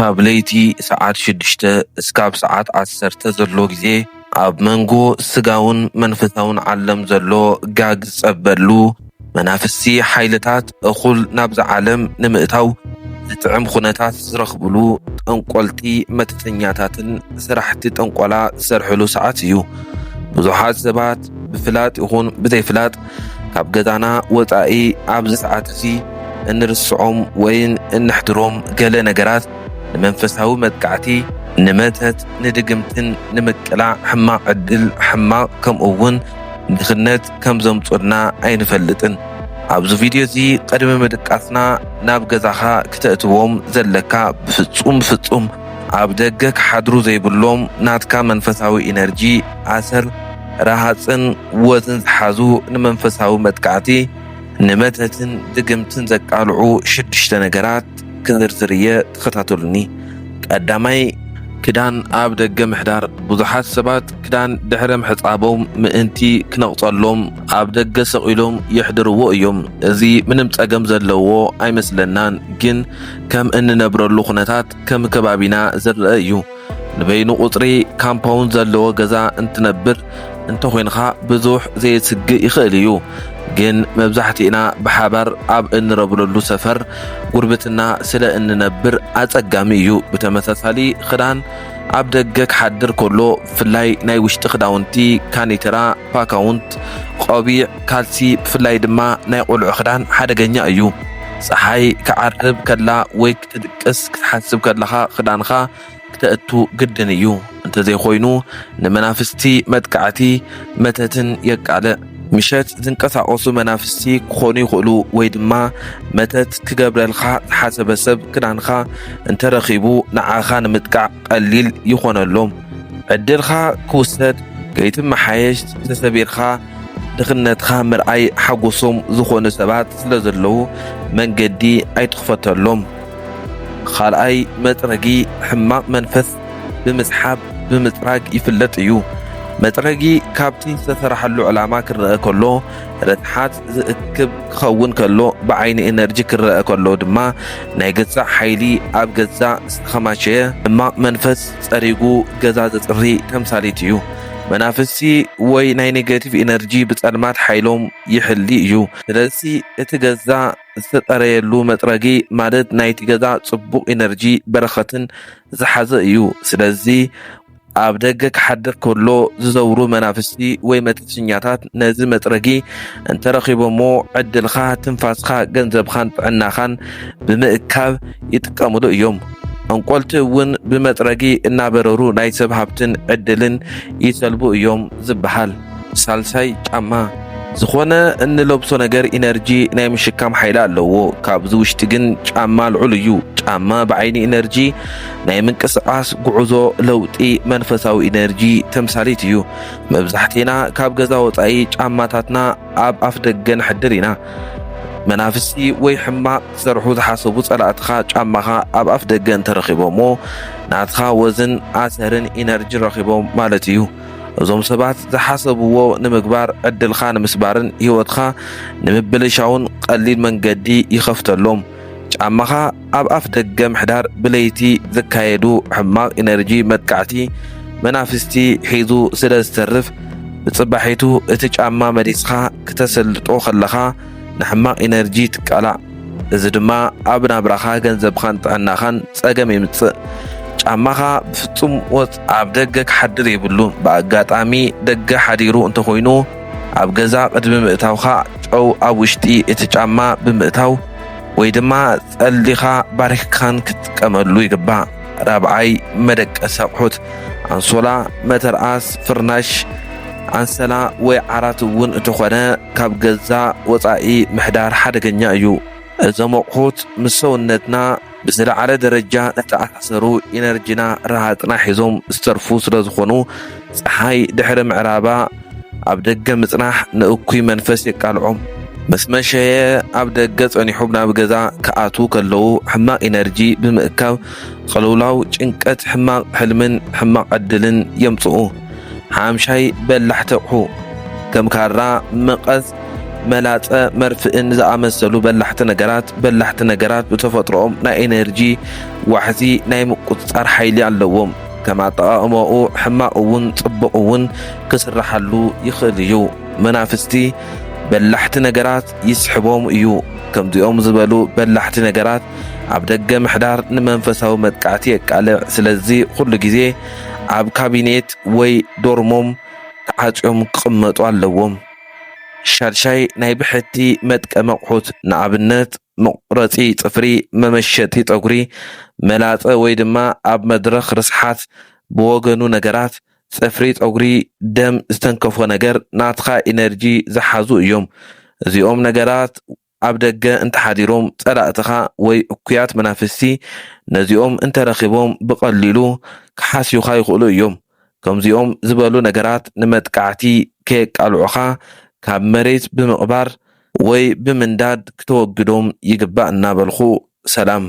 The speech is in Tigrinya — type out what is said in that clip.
ካብ ለይቲ ሰዓት ሽዱሽተ እስካብ ሰዓት ዓሰርተ ዘሎ ግዜ ኣብ መንጎ ስጋውን መንፈሳውን ዓለም ዘሎ ጋግ ዝጸበሉ መናፍስቲ ሓይልታት እኹል ናብዛ ዓለም ንምእታው ዝጥዕም ኩነታት ዝረኽብሉ ጠንቆልቲ መተተኛታትን ስራሕቲ ጠንቆላ ዝሰርሕሉ ሰዓት እዩ። ብዙሓት ሰባት ብፍላጥ ይኹን ብዘይፍላጥ ካብ ገዛና ወጻኢ ኣብዚ ሰዓት እዚ እንርስዖም ወይን እንሕድሮም ገለ ነገራት ንመንፈሳዊ መጥቃዕቲ፣ ንመተት፣ ንድግምትን ንምቅላዕ ሕማቕ ዕድል፣ ሕማቕ ከምኡ እውን ድኽነት ከም ዘምጹልና ኣይንፈልጥን። ኣብዚ ቪድዮ እዚ ቅድሚ ምድቃስና ናብ ገዛኻ ክተእትዎም ዘለካ ብፍጹም ፍጹም ኣብ ደገ ክሓድሩ ዘይብሎም ናትካ መንፈሳዊ ኢነርጂ ኣሰር ረሃጽን ወዝን ዝሓዙ ንመንፈሳዊ መጥቃዕቲ ንመተትን ድግምትን ዘቃልዑ ሽዱሽተ ነገራት ክዝርዝር እየ፣ ተኸታተሉኒ። ቀዳማይ፣ ክዳን ኣብ ደገ ምሕዳር። ብዙሓት ሰባት ክዳን ድሕሪ ምሕጻቦም ምእንቲ ክነቕጸሎም ኣብ ደገ ሰቒሎም የሕድርዎ እዮም። እዚ ምንም ጸገም ዘለዎ ኣይመስለናን፣ ግን ከም እንነብረሉ ኩነታት ከም ከባቢና ዝረአ እዩ። ንበይኑ ቁጽሪ ካምፓውንድ ዘለዎ ገዛ እንትነብር እንተኾይንኻ ብዙሕ ዘየስግእ ይኽእል እዩ። ግን መብዛሕትእና ብሓባር ኣብ እንረብረሉ ሰፈር ጉርብትና ስለ እንነብር ኣጸጋሚ እዩ። ብተመሳሳሊ ክዳን ኣብ ደገ ክሓድር ከሎ ብፍላይ ናይ ውሽጢ ክዳውንቲ፣ ካኒተራ፣ ፓካውንት፣ ቆቢዕ፣ ካልሲ ብፍላይ ድማ ናይ ቆልዑ ክዳን ሓደገኛ እዩ። ጸሓይ ክዓርብ ከላ ወይ ክትድቅስ ክትሓስብ ከለኻ ክዳንኻ ክተእቱ ግድን እዩ። እንተዘይኮይኑ ንመናፍስቲ መጥቃዕቲ መተትን የቃልዕ። ምሸት ዝንቀሳቐሱ መናፍስቲ ክኾኑ ይኽእሉ ወይ ድማ መተት ክገብረልካ ዝሓሰበ ሰብ ክዳንኻ እንተረኺቡ ንዓኻ ንምጥቃዕ ቀሊል ይኾነሎም። ዕድልካ ክውሰድ ከይትመሓየሽ ተሰቢርካ ድኽነትካ ምርኣይ ሓጎሶም ዝኾኑ ሰባት ስለ ዘለዉ መንገዲ ኣይትኽፈተሎም። ካልኣይ መጥረጊ ሕማቕ መንፈስ ብምስሓብ ብምጥራግ ይፍለጥ እዩ። መጥረጊ ካብቲ ዝተሰራሓሉ ዕላማ ክረአ ከሎ ረትሓት ዝእክብ ክኸውን ከሎ ብዓይኒ ኤነርጂ ክረአ ከሎ ድማ ናይ ገዛእ ሓይሊ ኣብ ገዛእ ዝተኸማቸየ ሕማቕ መንፈስ ጸሪጉ ገዛ ዘጽሪ ተምሳሌት እዩ። መናፍስቲ ወይ ናይ ኔጋቲቭ ኢነርጂ ብጸልማት ሓይሎም ይሕሊ እዩ። ስለዚ እቲ ገዛ ዝተጸረየሉ መጥረጊ ማለት ናይቲ ገዛ ጽቡቕ ኢነርጂ በረኸትን ዝሓዘ እዩ። ስለዚ ኣብ ደገ ክሓድር ከሎ ዝዘውሩ መናፍስቲ ወይ መተትኛታት ነዚ መጥረጊ እንተረኺቦሞ ዕድልኻ፣ ትንፋስኻ፣ ገንዘብኻን ጥዕናኻን ብምእካብ ይጥቀምሉ እዮም። ጠንቆልቲ እውን ብመጥረጊ እናበረሩ ናይ ሰብ ሃብትን ዕድልን ይሰልቡ እዮም ዝበሃል። ሳልሳይ ጫማ። ዝኾነ እንለብሶ ነገር ኢነርጂ ናይ ምሽካም ሓይሊ ኣለዎ። ካብዚ ውሽጢ ግን ጫማ ልዑል እዩ። ጫማ ብዓይኒ ኢነርጂ ናይ ምንቅስቓስ ጉዕዞ ለውጢ መንፈሳዊ ኢነርጂ ተምሳሌት እዩ። መብዛሕቴና ካብ ገዛ ወጻኢ ጫማታትና ኣብ ኣፍ ደገ ንሕድር ኢና። መናፍስቲ ወይ ሕማቕ ክሰርሑ ዝሓሰቡ ጸላእትኻ ጫማኻ ኣብ ኣፍ ደገ እንተረኺቦሞ ናትኻ ወዝን ኣሰርን ኢነርጂ ረኺቦም ማለት እዩ። እዞም ሰባት ዝሓሰብዎ ንምግባር ዕድልካ ንምስባርን ህይወትካ ንምብልሻውን ቀሊል መንገዲ ይኸፍተሎም። ጫማኻ ኣብ ኣፍ ደገ ምሕዳር ብለይቲ ዝካየዱ ሕማቕ ኢነርጂ መጥቃዕቲ መናፍስቲ ሒዙ ስለ ዝተርፍ ብጽባሒቱ እቲ ጫማ መሊስኻ ክተሰልጦ ከለኻ ንሕማቕ ኢነርጂ ትቃላዕ። እዚ ድማ ኣብ ናብራኻ ገንዘብኻን ጥዕናኻን ጸገም የምጽእ። ጫማኻ ብፍጹም ወጽ ኣብ ደገ ክሓድር የብሉን። ብኣጋጣሚ ደገ ሓዲሩ እንተኾይኑ ኣብ ገዛ ቅድሚ ምእታውካ ጨው ኣብ ውሽጢ እቲ ጫማ ብምእታው ወይ ድማ ጸሊኻ ባሪኽካን ክትጥቀመሉ ይግባእ። ራብዓይ መደቀሲ ኣቑሑት፣ ኣንሶላ፣ መተርኣስ፣ ፍርናሽ፣ ኣንሰላ ወይ ዓራት እውን እንተኾነ ካብ ገዛ ወጻኢ ምሕዳር ሓደገኛ እዩ። እዞም ኣቑሑት ምስ ሰውነትና ብዝለዓለ ደረጃ ዝተኣሳሰሩ ኢነርጂና ረሃጽና ሒዞም ዝተርፉ ስለ ዝኾኑ ጸሓይ ድሕሪ ምዕራባ ኣብ ደገ ምጽናሕ ንእኩይ መንፈስ የቃልዖም። ምስ መሸየ ኣብ ደገ ጸኒሖም ናብ ገዛ ክኣትዉ ከለዉ ሕማቕ ኢነርጂ ብምእካብ ቅልውላው፣ ጭንቀት፣ ሕማቕ ሕልምን ሕማቕ ዕድልን የምጽኡ። ሓምሻይ በላሕቲ ኣቑሑ ከም ካራ፣ መቐስ፣ መላጸ፣ መርፍእን ዝኣመሰሉ በላሕቲ ነገራት። በላሕቲ ነገራት ብተፈጥሮኦም ናይ ኤነርጂ ዋሕዚ ናይ ምቁጽጻር ሓይሊ ኣለዎም። ከም ኣጠቓቕማኡ ሕማቕ እውን ጽቡቕ እውን ክስርሓሉ ይኽእል እዩ። መናፍስቲ በላሕቲ ነገራት ይስሕቦም እዩ። ከምዚኦም ዝበሉ በላሕቲ ነገራት ኣብ ደገ ምሕዳር ንመንፈሳዊ መጥቃዕቲ የቃልዕ። ስለዚ ኩሉ ግዜ ኣብ ካቢኔት ወይ ዶርሞም ተዓጽዮም ክቕመጡ ኣለዎም። ሻድሻይ ናይ ብሕቲ መጥቀሚ ኣቑሑት፣ ንኣብነት መቑረጺ ጽፍሪ፣ መመሸጢ ጸጉሪ፣ መላጸ ወይ ድማ ኣብ መድረኽ ርስሓት ብወገኑ ነገራት ጽፍሪ ጸጉሪ፣ ደም ዝተንከፎ ነገር ናትኻ ኢነርጂ ዝሓዙ እዮም። እዚኦም ነገራት ኣብ ደገ እንተሓዲሮም ጸላእትኻ ወይ እኩያት መናፍስቲ ነዚኦም እንተረኺቦም ብቐሊሉ ክሓስዩኻ ይኽእሉ እዮም። ከምዚኦም ዝበሉ ነገራት ንመጥቃዕቲ ከየቃልዑኻ ካብ መሬት ብምቕባር ወይ ብምንዳድ ክተወግዶም ይግባእ እናበልኹ ሰላም።